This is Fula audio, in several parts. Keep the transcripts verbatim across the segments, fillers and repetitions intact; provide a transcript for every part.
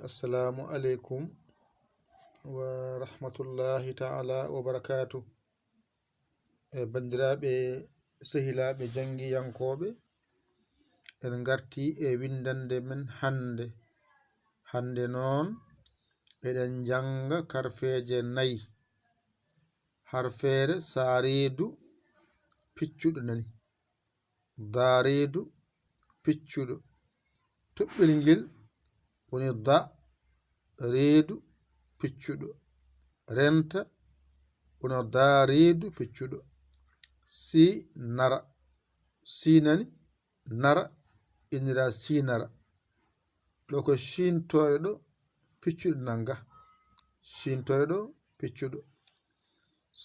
Assalamu aleykum wa rahmatullahi ta'ala wa barakatuh. E banndiraaɓe, sehilaaɓe janngiyankooɓe, en ngarti e winndannde men hannde. Hannde noon, eɗen njannga karfeeje nayi. Harfeere sa reedu piccuɗo nani. Da reedu piccuɗo. Toɓɓel ngel woni da reedu piccuɗo. Renta woni da reedu piccuɗo. Si nara. Si nani, nara, innira si nara. Ɗo ko sintoyɗo piccuɗo nanga. Sintoyɗo piccuɗo.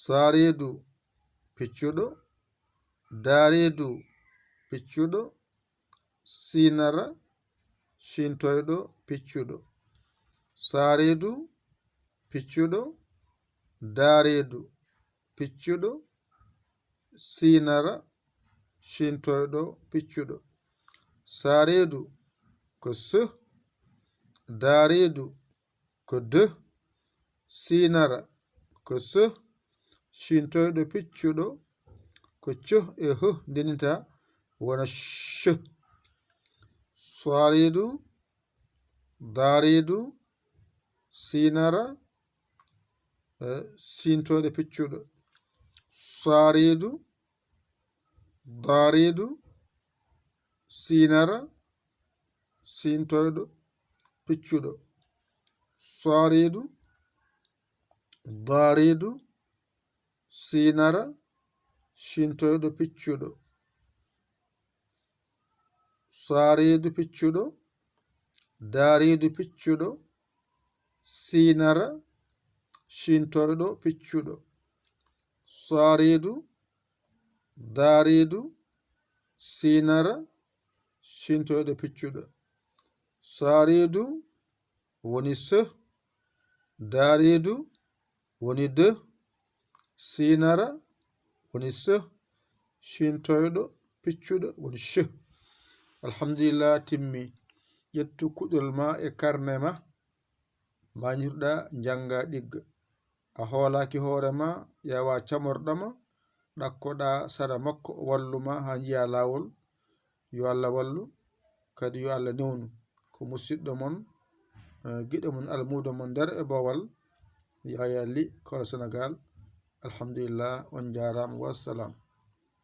Sa reedu piccuɗo. Da reedu piccuɗo. Si nara, sintoyɗo piccuɗo. Sa reedu piccuɗo. Da reedu piccuɗo. Si nara, sintoyɗo piccuɗo. Sa reedu ko s. Da reedu ko d. Si nara ko s. Sintoyɗo piccuɗo ko c e h ndenita wona ch. Sa reedu, da reedu, si nara, eh, sintoyɗo piccuɗo. Sa reedu, da reedu, si nara, sintoyɗo piccuɗo. Sa reedu, da reedu, si nara, sintoyɗo piccuɗo. Sa reedu piccuɗo. Da reedu piccuɗo. Si nara, sintoyɗo piccuɗo. Sa reedu, da reedu, si nara, sintoyɗo piccuɗo. Sa reedu woni s. Da reedu woni d. Si nara woni s. Sintoyɗo piccuɗo woni ch. Alhamdulillah, timmi. Ƴettu kuɗol ma e karne ma, mañirɗa, njannga, ɗigga. A hoolaaki hoore ma, ƴeewa camorɗo ma, ɗakkoɗa sara makko, o wallu ma haa njiya laawol. Yo Allah wallu, kadi yo Allah newnu. Ko musiɗɗo mon, eh, giɗo mon, almuudo mon nder e boowal, Yaya Ly, Kolo Senegal. Alhamdulillah, on njaaraama, wassalam.